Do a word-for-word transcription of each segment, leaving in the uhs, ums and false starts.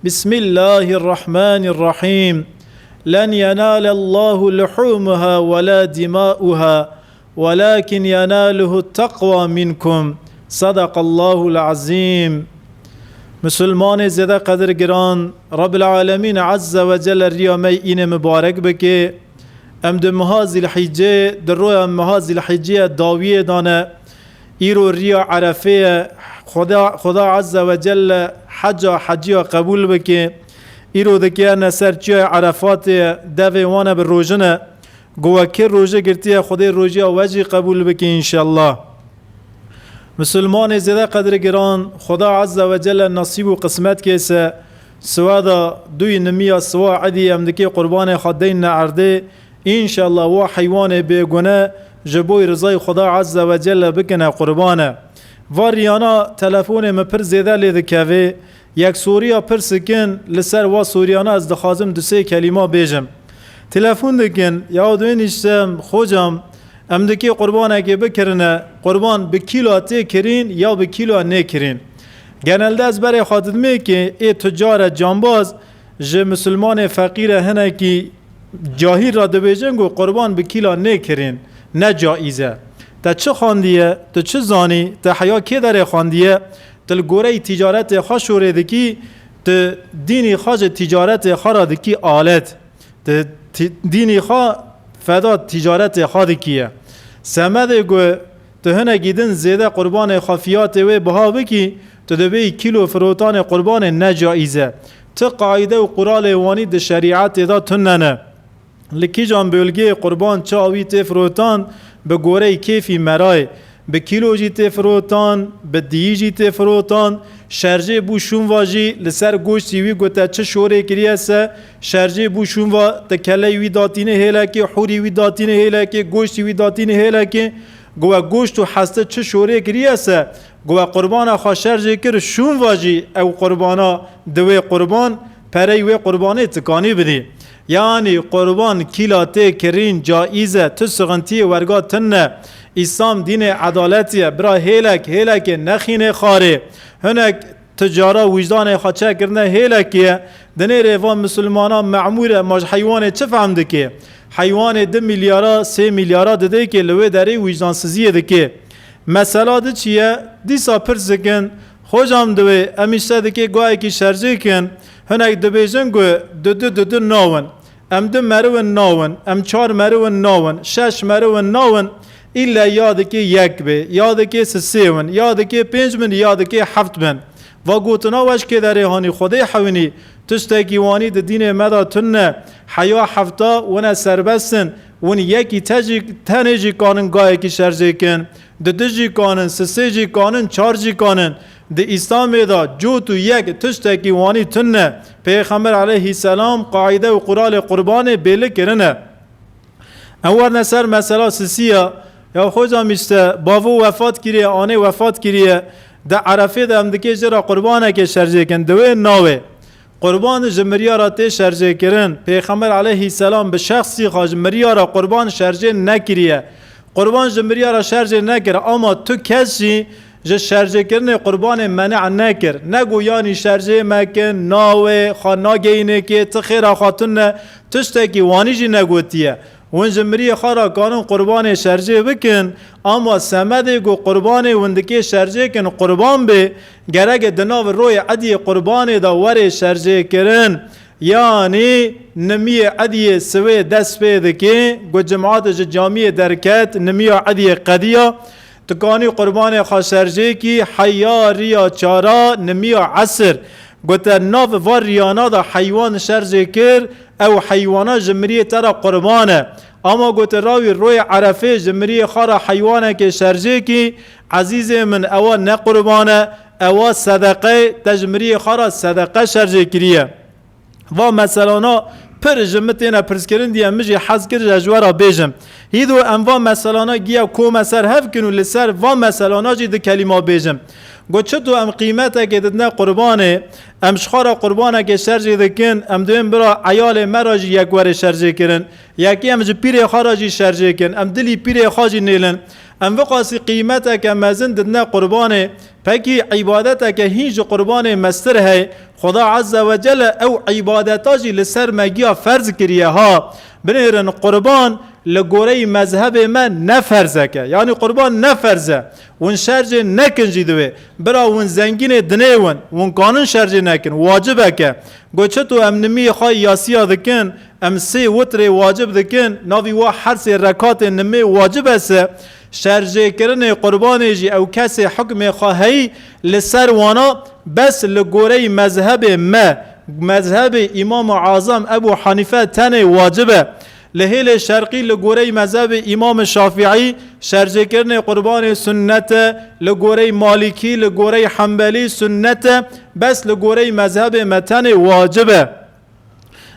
Bismillahirrahmanirrahim. Len yenale Allahu luhumuha ve la dimauha, welakin yenaluhu taqwa minkum. Sadakallahul azim. Misilmanê zêde qedir giran, Rabbil Alemîn Azze ve Celle riya me înê mibarek bike. Em di meha Zîlhîcê, di roya meha Zîlhîcê dawiyê dane. Îro riya Erefê ye. Xuda, Xuda Azze ve Celle heca heciya qebûl bike. Îro dikeyne ser çiyayê Erefatê ye, devê wan e bi rojine. Go we kê rojê girtiye, Xwedê rojiya we jî qebûl bike înşellah. Misilmanê zêde qedri giran, Xuda Azze ve Celle nasîb û qismet kê se, siweda duyî nimiya siwa edî em dikê qurbanê xwe deyne erdê, înşellah wa heywanê bêgune ji bo rizayê Xuda Azze ve Celle bikine qurbane. Va riyana telefonê min pir zêde lê dikeve, yek soriya pir sikin, li ser wa soriyana ez dixwazim du sê kelîma bêjim. Telefon dikin, ya duyên îşte, xocam, em dikê qurbanekê bikirine, qurban bi kîlo tê kirîn ya bi kîlo nêkirîn? Genelde ez berê xwe didimê ki ê tucare cambaz ji misilmanê feqîre hinekî cahîl re dibêjin ku qurban bi kîla nêkirîn, ne caiz e. Te çi xandiye, tu çi zanî, te heya kê derê xandiye, tu li goreyî tîcaretê xwe şorê dikî, tu dînî xwe ji tîcaretê xwe re dikî alet. Tu tî-, dînî xwe feda tîcaretê xwe dikî ye. Semedê ku tu hinekî din zêde qurbanê xwe fiyatê wê biha bikî, tu dibêyî kîlo firotanê qurbanê ne caiz e. Ti qaîde û quralê wanî di şerîetê de tune ne. Li kîjan bölgeyê qurban çawa wî tê firotan, bi goreyî kêfî merayê. Bi kîlo jî tê firotan, bi diyî jî tê firotan. Şerjê bû şûnva jî li ser goştî wî gote çi şorê kiriye se, şerjê bû şûnva, ti keleyî wî datînê hêlekê, hûrî wî datînê hêlekê, goştî wî datînê hêlekê. Go we goşt û heste çi şorê kiriye se, go we qurbana xwe şerjê kir, şûnva jî ew qurbana di wê qurban, perey wê qurbanê tikanî bidî. Yanî qurban kîla tê kirîn caiz e, tu sixintiyê werga tune. Îslam dînê edaletî ye. Bira hêlek, hêlekê nexînê xarê. Hinek tu cara wijdanê xwe çekirine hêlekê ye. Dinêrê va misilmana memûr e, ma ji heywanê çi fehm dike? Heywanê du milyara, sê milyara didê ki li wê derê wijdansiziyê dike. Mesela di çi ye? Dîsa pirs dikin, xocam diwê em îşte dikê guhekî şerjê kin, hinek dibêjin ku du du du du nawin. Em du meriwin nawin, em çar meriwin nawin, şeş meriwin nawin, îlle ya dikê yek bê, ya dikê sisê win, ya dikê pênc bin, ya dikê heft bin. Va gotina we ji kê derê hanî, Xwedê hewinî, tiştekî wanî di dînê me de tune, heya hefta wine serbest in, win yekî te jî, tenê jî kanin gayekî şerjê kin, di du jî kanin, sisê jî kanin, çar jî kanin. Di Îslamê de cot û yek tiştekî wanî tune. Pêxember aleyhîselam qaîde û quralê qurbanê bêli kirine. Em werine ser mesela sisiya. Ya xocam îşte bavo wefat kiriye, anê wefat kiriye. Di Erefê de em dikê jê re qurbanekê şerjê kin. Di wê navê. Qurban ji mirya re tê şerjê kirin. Pêxember aleyhîselam bi şexsî xwe ji mirya re qurban şerjê nekiriye. Qurban ji mirya re şerjê nekir, ama tu kes jî ji şerjêkirinê qurbanê mene nekir. Negot yanî şerjê mekin, nawê xwe nageyînê kê, ti xêra xwe tune, tiştekî wanî jî negotiye. Hûn ji miriyê xwe re kanin qurbanê şerjê bikin, ama semedê ku qurbanê hûn dikê şerjê kin qurban bê, gerek e di nav royê ediyê qurbanê de werê şerjê kirin. Yanî nimiyê ediyê siwê dest pê dikê, ku cemaat ji camiyê derket, nimiya ediyê qediya, tu kanî qurbanê xwe şerjê kî, heya riya çara nimiya esir. Gote nav va riyana de heywan şerjê kir, ew heywana ji miriyê te re qurban e. Ama gote rawî royê Erefê ji miriyê xwe re heywanekê şerjê kî, ezîzê min, ewa ne qurban e, ewa sedeqe ye, te ji miriyê xwe re sedeqe şerjê kiriye. Va meselana pir ji min têne pirskirin diye min jî hez kir ji ji we re bêjim. Hîdo em va meselana giya kome ser hev kin û li ser va meselana jî du kelîma bêjim. Got çito em qîmetekê didine qurbanê, em ji xwe re qurbanekê şerjê dikin, em dibên bira eyalê me re jî yek were şerjê kirin. Yekê em ji pîrê xwe re jî şerjê kin, em dilî pîrê xwe jî nêlin. Em viqasî qîmeteke mezin didine qurbanê, pekî îbadeteke hîn ji qurbanê mestir heye. Xuda Azze ve Celle ew îbadeta jî li ser me giya ferz kiriye ha. Binêrin qurban li goreyî mezhebê me ne ferzeke. Yanî qurban ne ferz e. Hûn şercê nekin jî divê. Bira hûn zengînê dinê win. Hûn kanin şercê nekin. Wacibeke. Go çito em nimiyê xwe yasiya dikin, em sê witrê wacib dikin, navî wa her sê rekatê nimê wacib e se. Şerjêkirinê qurbanê jî ew kesê hukmê xwe heyî li ser wana bes li goreyî mezhebê me, mezhebê Îmam-ı Azam Ebu Hanife tenê wacib e. Li hêlê şerqî li goreyî mezhebê Îmam-ı Şafîî şerjêkirinê qurbanê sunnet e, li goreyî Malîkî, li goreyî Hembelî sunnet e, bes li goreyî mezhebê me tenê wacib e.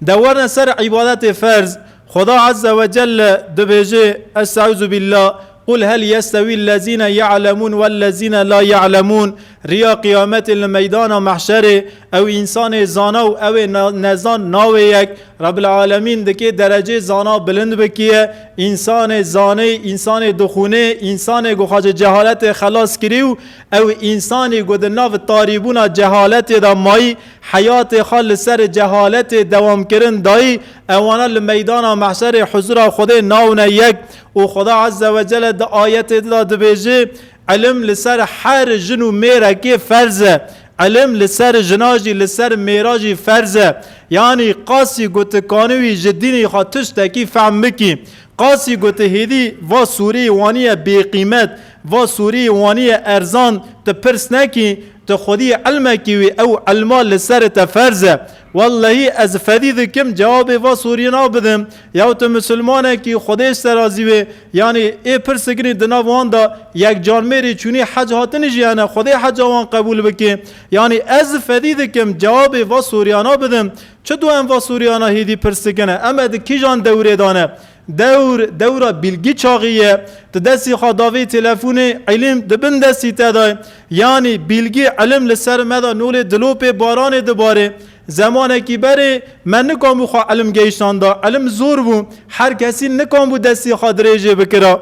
De werine ser îbadetê ferz, Xuda Azze ve Celle dibêje, Estaizu billah, "Qul hel yestewî lezîne ya'lemûn wellezîne la ya'lemûn." Riya qiyametê li meydana mehşerê, ew însanê zana û ew ê na-, nezan nawê yek. Rabbil Alemîn dikê derecê zana bilind bikiye. Însanê zanê, însanê dixûnê, însanê ku xwe ji cehaletê xelas kirî û ew însanî ku di nav tarîbûna cehaletê de mayî, heyatê xwe li ser cehaletê dewamkirin dayî, ewana li meydana mehşerê huzura Xwedê nawne yek û Xweda Azze ve Celle di ayetê de dibêje, Ilim li ser her jin û mêrekê ferz e. Ilim li ser jina jî, li ser mêra jî ferz e. Yanî qasî ku tu kanîwî ji dînî xwe tiştekî fehm bikî, qasî ku tu hêdî va sûrî waniye bêqîmet, va sûrî waniye erzan, tu pirs nekî, tu xwedî ilmekî wî, ew ilma li ser te ferz e. Wellehî ez fedî dikim cewabê va sûriyena bidim. Yaw tu misilmanekî, Xwedê ji te razî be, yanî ê pirs dikinî di nav wan de yek canmêrî çûnî hec hatinî jî hene, Xwedê heca wan qebûl bike. Yanî ez fedî dikim cewabê va sûriyana bidim. Çito em va sûriyana hêdî pirs dikine? Em e di kîjan dewrê de ne? Dewr, dewra bîlgî çaxî ye. Di destî xwe davê telefonê, îlim di bin destî te de. Yanî bîlgî, îlim li ser me de nolê dilopê baranê dibare. Zemanekî berê me nikanbû xwe îlim geyiştanda. Îlim zor bû. Her kesî nikanbû destî xwe dirêjê bikira.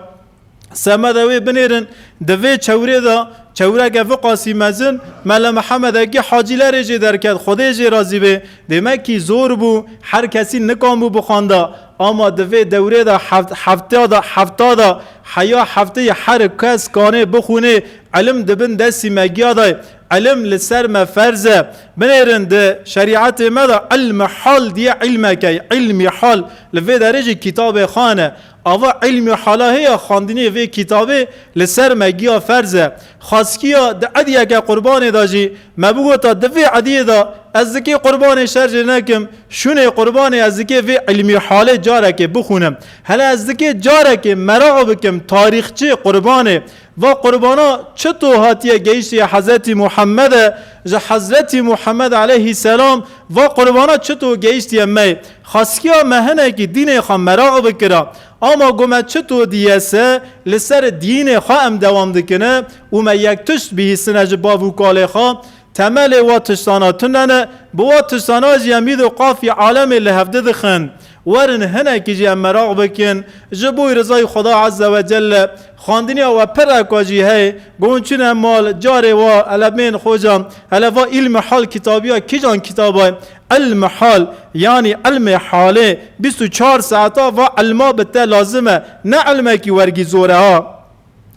Semeda wê binêrin, di vê çewrê de, çewreke viqasî mezin, Mele Mihemedekî Hacîlerê jê derket, Xwedê jê razî bê. Demekî zor bû, her kesî nikanbû bixwanda. Ama di vê dewrê de heft-, hefta de, hefta de, heya hefteyê her kes kanê bixwînê, îlim di bin destî me giya de, îlim li ser me ferz e. Binêrin di şerîetê me de îlmi hal diye îlmeke, îlmî hal, li vê derê jî kitabê xane. Ava îlmî hala heye, xwendinê vê kitabê li ser me giya ferz e. Xaskiya di ediyeke qurbanê de jî me bigota di vê ediyê de ez dikê qurbanê şerjê nekim, şûnê qurbanê ez dikê vê îlmî halê carekê bixwînim. Hele ez dikê carekê meraq bikim tarîxçê qurbanê. Va qurbana çito hatiye geyiştiye Hezretî Muhammede, ji Hezretî Muhammed aleyhisselam va qurbana çito geyiştiye me. Xaskiya me hinekî dînê xwe meraq bikira. Ama go me çito diyese, li ser dînê xwe em dewam dikine û me yek tişt bihîstine ji bav û kalê xwe, temelê wa tiştana tune ne, bi wa tiştana jî em îdo qafî alemê li hevdi dixin. Werin hinekî jî em meraq bikin, ji bo rizayî Xuda Azze ve Celle, xwendiniya we pireka jî heye, go hûn çine mal, carê wa, hele bên xoca, hele va îlmi hal kitabiya kîjan kitaba ye? Îlmi hal, yanî îlmê halê, bîst û çar saeta va îlma bi te lazim e, ne îlmekî wergî zor e ha.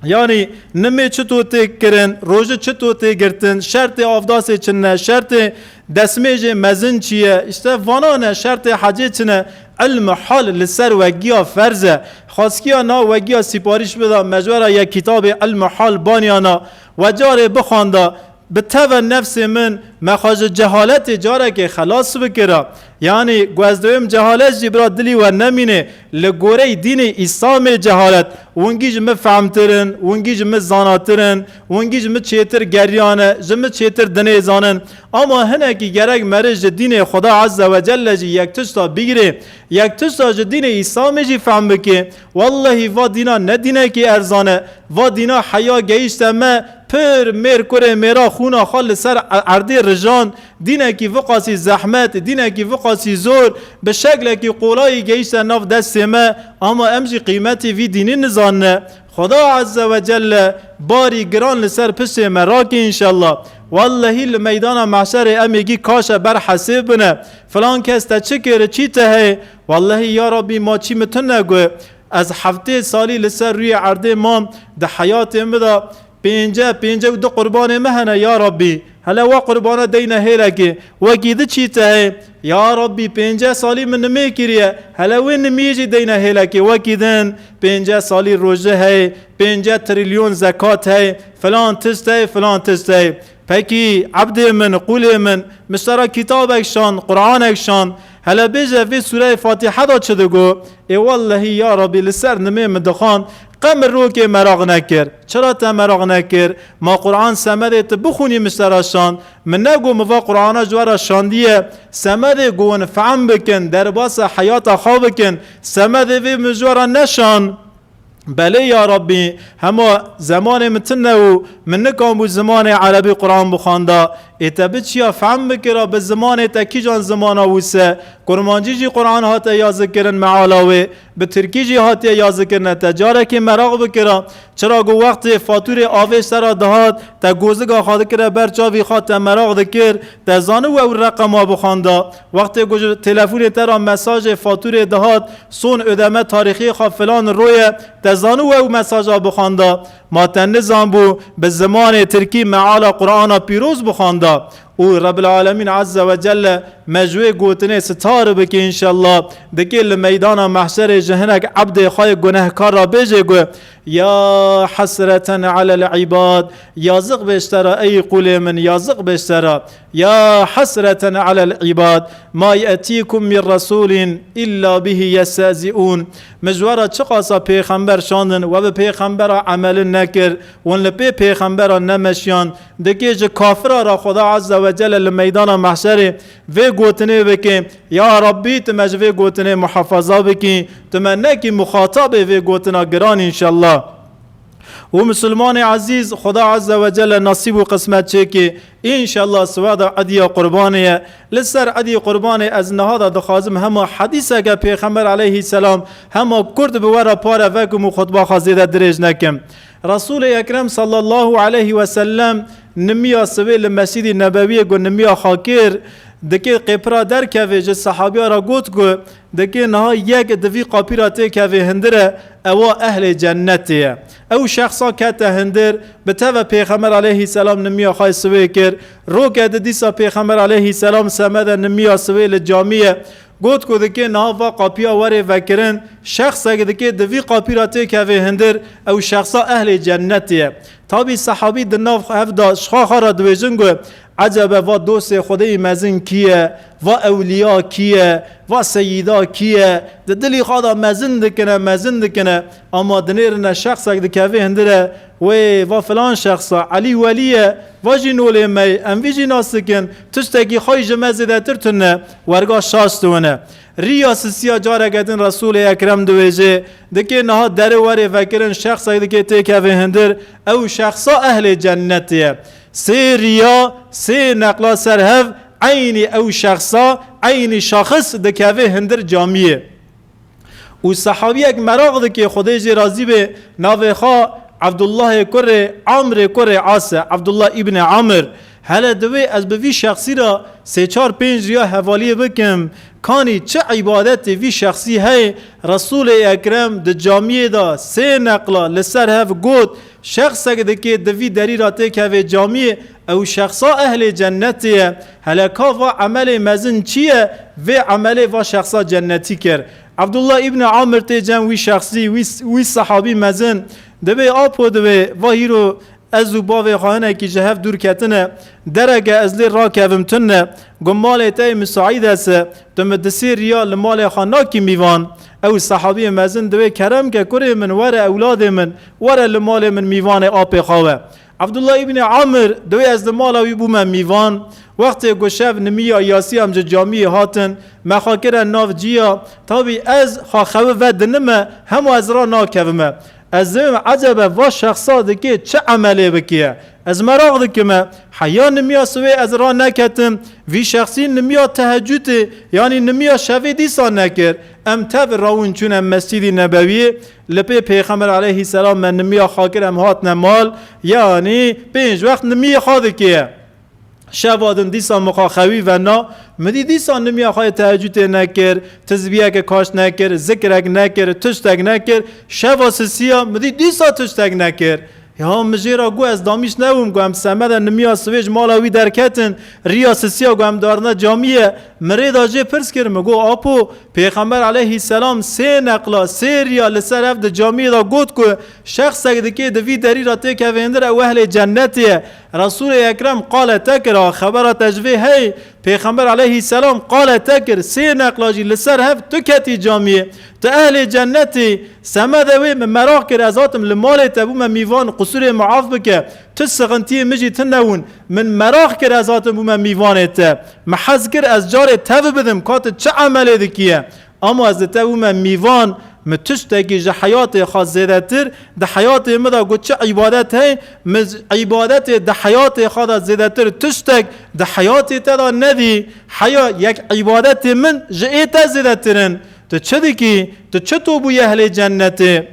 Yanî nimê çito tê kirin, rojî çito tê girtin, şertê avdasê çi ne, şertê destmêjê mezin çi ye, îşte vana ne, şertê hecê çi ne, îlmi hal li ser we giya ferz e. Xaskiya na we giya sîparîş bida, me ji we re yek kitabê îlmi hal baniyana, we carê bixwanda, bi teve nefsê min me xwe ji cehaletê carekê xelas bikira. Yanî, ku ez dewêm cehalet jî bira dilî we nemîne, li goreyî dînê Îslamê cehalet, wingî ji min fehmtir in, wingî ji min zanatir in, wingî ji min çêtir geriyan e, ji min çêtir dinê zanin. Ama hinekî gerek meriv ji dînê Xuda Azze ve Celle jî yek tişta bigirê, yek tişta ji dînê Îslamê jî fehm bike. Wellehî va dîna ne dînekî erzan e, va dîna heya geyişte me, Pir mêr kurê mêra xûna xwe li ser e-, erdê rijand, dînekî viqasî zehmet, dînekî viqasî zor, bi şeklekî qolayî gehîşte nav destê me, ama em jî qîmetê vî dînî nizanine. Xweda Azze ve Celle barî giran li ser piştê me rake înşellah. Wellehî li meydana mehşerê em êgî kaşe ber hesêb bine. Filan kes te çi kir, çî te heye? Wellehî ya Rabbî ma çî min tune got. Ez heftê salî li ser rûyê erdê mam, di heyatê min de pênce, pênce û du qurbanê min hene ya Rabbî. Hele wa qurbana deyne hêlekê, wekî di çî te heye? Ya Rabbî, pênce salî min nimê kiriye, hele wê nimiyê jî deyne hêlekê, wekî din pênce salî roje heye, pênce trilyon zekat heye, filan tişt heye, filan tişt heye. Pekî, ebdê min, qûlê min, min ji te re kitabek şand, Qur'anek şand, hele bêje vê sûreyê Fatîhe de çi digo? Ê wellehî ya Rabbî, li ser nimê min dixwand, qe min rokê meraq nekir. Çira te meraq nekir? Ma Qur'an semedê tu bixwînî min ji te re şand? Min nego min va Qur'ana ji we re şandiye, semedê ku hûn fehm bikin, derbasa heyata xwe bikin, semedê vê min ji we re neşand? Belê ya Rabbî, hema zemanê min tune û min nikambû zimanê erebî Quran bixwanda. Ê te biçiya fehm bikira, bi zimanê te kîjan zimana wise? Kurmancî jî Quran hate yazîkirin meala wê, bi tirkî jî hatiye yazîkirine. Te carekê meraq bikira, çira ku wextê fatûrê avê ji te re dihat, te goziga xwe dikire ber çavî xwe, te meraq dikir, te zanî we ew reqema bixwanda. Wextê ku ji telefonê te re mesajê fatûrê dihat, son ödeme tarîxê xwe filan roye, te zanî we ew mesaja bixwanda. Ma te nizanbû bi zimanê tirkî meala Qur'ana pîroz bixwanda? Û Rebbil Alemîn Azze ve Celle me ji wê gotinê sitar bike înşellah. Dikê li meydana mehşerê ji hinek ebdê xwe yê gunehkar re bêjê ku, "Ya hesreten alel ibad." Yazık be ji te re ey qulê min, yazık be ji te re. "Ya hesreten alel ibad, ma ye'tikum min resulin illa bihi yestehzi'un." Min ji we re çiqasa pêxember şandin, we bi pêxembera emelin nekir, hûn li pê pêxembera nemeşiyan. Dikê ji kafira re Xweda Azze ve Celle li meydana mehşerê vê gotinê bike, "Ya Rabbî, tu me ji vê gotinê muhafaza bikî, tu me nekî muxatabê vê gotina giran înşellah." Û misilmanê ezîz, Xweda Azze ve Celle nasîb û qismet çêkê, înşellah siwada ediya qurbanê ye. Li ser edî qurbanê ez niha de dixwazim hema hedîseke Pêxember aleyhisselam hema kurt bi we re pare vekim û xutba xwe zêde dirêj nekim. Resûlê Ekrem sallallahu aleyhi ve sellem nimiya sibê li Mescîdî Nebewiyê ku nimiya xwe kir, dikê qêpira derkevê ji sehabiya re got ku, dikê niha yek di vî qapîra têkevê hindire, ewa ehlê cennetê ye. Ew şexsa kete hindir, bi teve Pêxember aleyhisselam nimiya xwe sibê kir. Roke di dîsa Pêxember aleyhisselam semede nimiya sibê li camî ye. Got ku dikê niha va qapiya werê vekirin, şexsek dikê di vî qapî re têkevê hindir, ew şexsa ehlê cennetê ye. Tabî sehabî di nav hev de ji xwe xwe re dibêjin ku, "Ecebe va dostê Xwedê yî mezin kî ye? Va ewliya kî ye? Va seyîda kî ye?" Di dilî xwe de mezin dikine, mezin dikine. Ama dinêrine şexsek dikevê hindire, "Wê, va filan şexsa, Elî welî ye, va jî nolê me ye, em vî jî nas dikin, tiştekî xwe yî ji me zêdetir tune, werga şaş diwine." Riya sisiya careke din Resûlê Ekrem diwêjê, dikê niha derê werê vekirin, şexsek dikê têkevê hindir, ew şexsa ehlê cennetê ye. Sê riya, sê neqla ser hev, eynî ew şexsa, eynî şaxis dikevê hindir camiyê. Û sehabiyek meraq dike, Xwedê jê razî be, navê xwe Ebdullahê kurê Amrê kurê As e, Ebdullah îbnê Amr. Hele divê ez bi vî şexsî re sê çar pênc riya hevaliyê bikim, kanî çi îbadetê vî şexsî heye? Resûlê Ekrem di camiyê de sê neqla li ser hev got, şexsek dikê di vî derî re têkevê camiyê, ew şexsa ehlê cennetê ye. Hele ka va emelê mezin çi ye? Vê emelê va şexsa cennetî kir. Abdullah îbn Amir tê cem wî şexsî, wî, wî sehabî mezin. Dibê apo dibê, va hîro ez û bavê xwe hinekî ji hev dûr ketine. Dereke ez lê rakevim tune. Got malê te yê misaîd e se, tu min di sê riya li malê xwe nakî mîvan. Ew sehabiyê mezin dibê kerem ke kurê min were ewladê min, were li malê min mîvanê apê xwe we. Abdullah îbnê Amir, dibê ez li mala wî bûme mîvan. Wextê ku şev nimiya yasî em ji camiyê hatin, me xwe kire nav ciya, tabî ez xwe xewi vedinime, hema ez ra nakevime. Ez dibêm ecebe va şexsa dikê çi emelê bikiye. Ez meraq dikime, heya nimiya sibê ez raneketim, vî şexsî nimiya tehecûdê, yanî nimiya şevê dîsa nekir. Em tev rawin çûne Mescîdî Nebewiyê, li pê Pêxember aleyhisselam me nimiya xwe kir, em hatine mal, yanî pênc wext nimiyê xwe dikê. Şeva din dîsa mixwe xewî vena, mi dî dîsa nimiya xwe yê tehecûdê nekir, tizbiyeke kaş nekir, zikrek nekir, tiştek nekir. Şeva sisiya, mi dî dîsa tiştek nekir. Ya mi jê re got, ez damîş nebûm, got, em semede nimiya sibê ji mala wî derketin, riya sisiya, got, em darine camiyê. Mi rê da jê pirs kir, mi got, apo, Pêxember aleyhisselam sê neqla, sê riya li ser ev di camiyê de got ku şexsek dikê di vî derî re têkevêndir, ew ehlê cennetê ye. Resûlê Ekrem qale te kir, ha, xebera te ji vê heyî. Pêxember aleyhisselam qale te kir, sê neqla jî li ser hev tu ketî camiyê. Tu ehlê cennetî, semede wê min meraq kir, ez hatim li malê te bûme mîvan, qusûrê min af bike. Tu sixintiyê min jî tune wûn. Min meraq kir, ez hatim bûme mîvanê te. Min hez kir, ez carê tev bidim, ka tu çi emelê dikiye. Ama ez li te bûme mîvan, min tiştekî ji heyatê xwe zêdetir, di heyatê min de got çi îbadet heye, min îbadetê di heyatê xwe de zêdetir tiştek di heyatê te de nedî. Heya yek îbadetê min ji ê te zêdetir in. Tu çi dikî? Tu çito bûyî ehlê cennetê?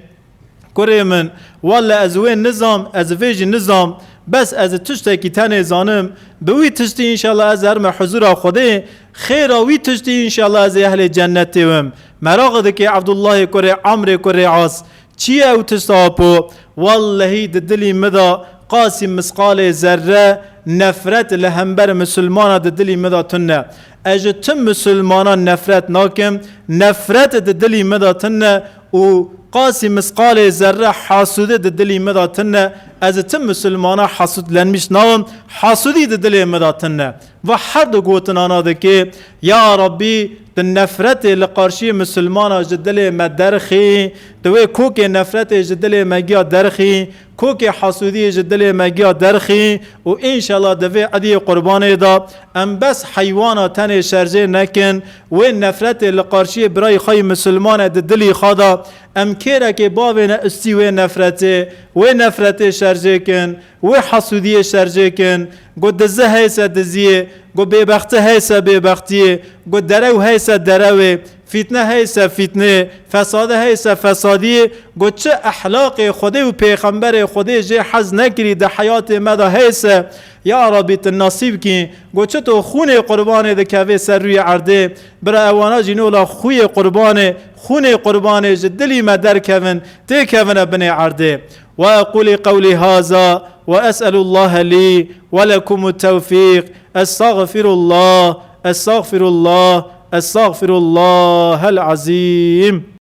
Kurê min, welle ez wê nizam, ez vê jî nizam, bes ez tiştekî tenê zanim, bi wî tiştî înşallah ez herime huzura Xwedê, xêra wî tiştî înşallah ez ê ehlê cennetê wim. Meraq dike Abdullahê kurê Amrê kurê As, çi ye ew tişt apo? Wellehî di dilî min de qasî misqalê zerre nefret li hember misilmana di dilî min de tune. Ez ji tim misilmanan nefret nakim, nefret di dilî min de tune û qasî misqalê zerre hasûdî di dilî min de tune. Ez ji tim misilmana hasûdlenmiş nabim, hasûdî di dilê min de tune. Va her du gotinana dike, ya Rabbî, tu nefretê li qarşî misilmana ji dilê me derxî, tu wê kokê nefretê ji dilê me giya derxî, kokê hasûdiyê ji dilê me giya derxî û înşallah di vê ediyê qurbanê de em bes heywana tenê şerjê nekin, wê nefretê li qarşiyê birayî xwe yî misilmane di dilî xwe de, em kêrekê bavêne ustî wê nefretê, wê nefretê şerjê kin, wê hasûdiyê şerjê kin, got dizi heyse diziyê, got bêbexti heyse bêbextiyê, got derew heyse derewê, fîtne heyse fîtnê, fesade heyse fesadiyê, got çi ehlaqê Xwedê û Pêxemberê Xwedê jê hez nekirî di heyatê me de heyse, ya Rabbî tu nasîb kî, got çi to xûnê qurbanê dikevê ser rûyê erdê, bira ewana jî nola xûyê qurbanê, xûnê qurbanê ji dilî me derkevin, têkevine binê erdê. وأقول قولي هذا وأسأل الله لي ولكم التوفيق. أستغفر الله، أستغفر الله، أستغفر الله العظيم.